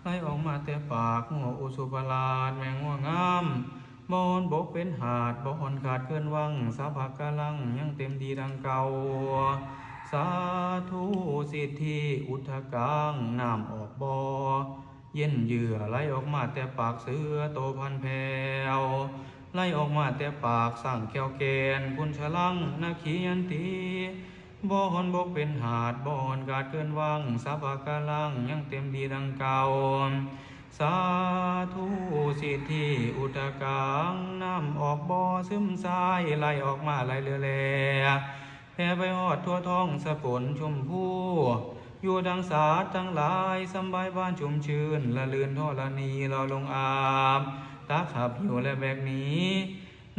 ໄຫຼອອກມາແຕ່ປາກງົວອຸສຸພະລາດ ແມ່ງົວງາມ ບໍ່ຮ້ອນບົກເປັນຫາດ ບໍ່ຮ້ອນກາດເກີນວັງ ສະພະກະລັງຍັງເຕັມດີດັ່ງເກົ່າ. ສາທຸ ສິດທິອຸດທະກັງ ນ້ຳອອກບໍ່ເຢັນເຢືອ ໄຫຼອອກມາແຕ່ປາກເສືອໂຕພັນແຜ່ວ ໄຫຼອອກມາແຕ່ປາກຊ້າງແກ້ວແກ່ນ ຄຸນຊະລັງ ນະຄີຍັນຕີ ບໍ່ຮ້ອນບົກເປັນຫາດ ບໍ່ຮ້ອນກາດເກີນວັງ ສະພະກະລັງຍັງເຕັມດີດັ່ງເກົ່າ. ສາທຸ ສິດທິອຸດທະກັງ ນ້ຳອອກບໍ່ຊຶມຊາຍ ໄຫຼອອກມາໄຫຼເຫຼືອແລ ແຜ່ໄປຮອດທົ່ວທ້ອງສະກົນຊົມພູ ຢູ່ທັງສັດທັງຫຼາຍ ສຳບາຍບານຊຸ່ມຊື່ນ ລະລື່ນທໍລະນີ ຫຼໍ່ຫຼົງອາບ ຕັກຮັບຫິ້ວ ແລະ ແບກໜີ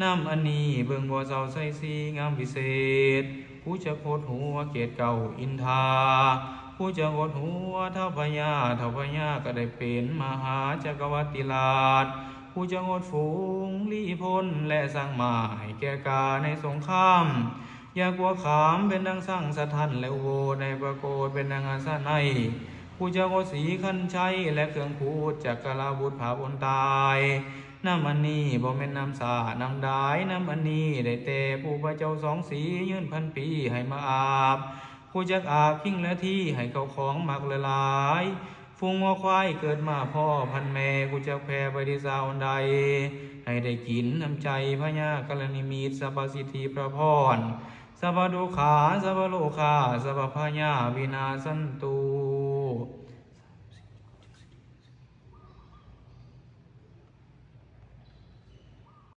ນ້ຳອັນນີ້ເບິ່ງບໍ່ເຊົາໃສສີງາມວິເສດ ຜູ້ຈັກຫົດຫົວເກດເກົ້າອິນທາ ຜູ້ຈັກຫົດຫົວທ້າວພະຍາ ທ້າວພະຍາກໍໄດ້ເປັນມະຫາຈັກກະວັດຕິລາດ ຜູ້ຈັກຫົດຝູງລີພົນ ແລະ ຊ້າງມ້າໃຫ້ແກ່ກາໃນສົງຄາມ ຢ່າກົວຂາມເປັນດັ່ງຊ້າງສະທັນ ແລະ ອຸໂບດໃນປະໂກດເປັນດັ່ງອາສະໄນ ຜູ້ຈັກຫົດສີຄັນໄຊ ແລະ ເຄື່ອງຂູດຈັກກະລາວຸດຜາປົນຕາຍ ນ້ຳອັນນີ້ບໍ່ແມ່ນນ້ຳສານ້ຳດາຍ ນ້ຳອັນນີ້ໄດ້ແຕ່ຜູ້ພະເຈົ້າສອງສີ ຍືນພັນປີໃຫ້ມາອາບ ຜູ້ຈັກອາບຄິງລະທີໃຫ້ເຂົ້າຂອງໝາກຫຼາຍໆ ຝູງງົວຄວາຍເກີດມາພໍ່ພັນແມ່ ຜູ້ຈັກແຜ່ໄປທີ່ສາວອັນໃດ ໃຫ້ໄດ້ກິນນ້ຳໃຈພະຍາກະລະນິມິດ ສັບພະສິດທິພະພອນ ສັບພະດຸກຂາ ສັບພະໂລຄາ ສັບພະພະຍາວິນາສັນຕຸ.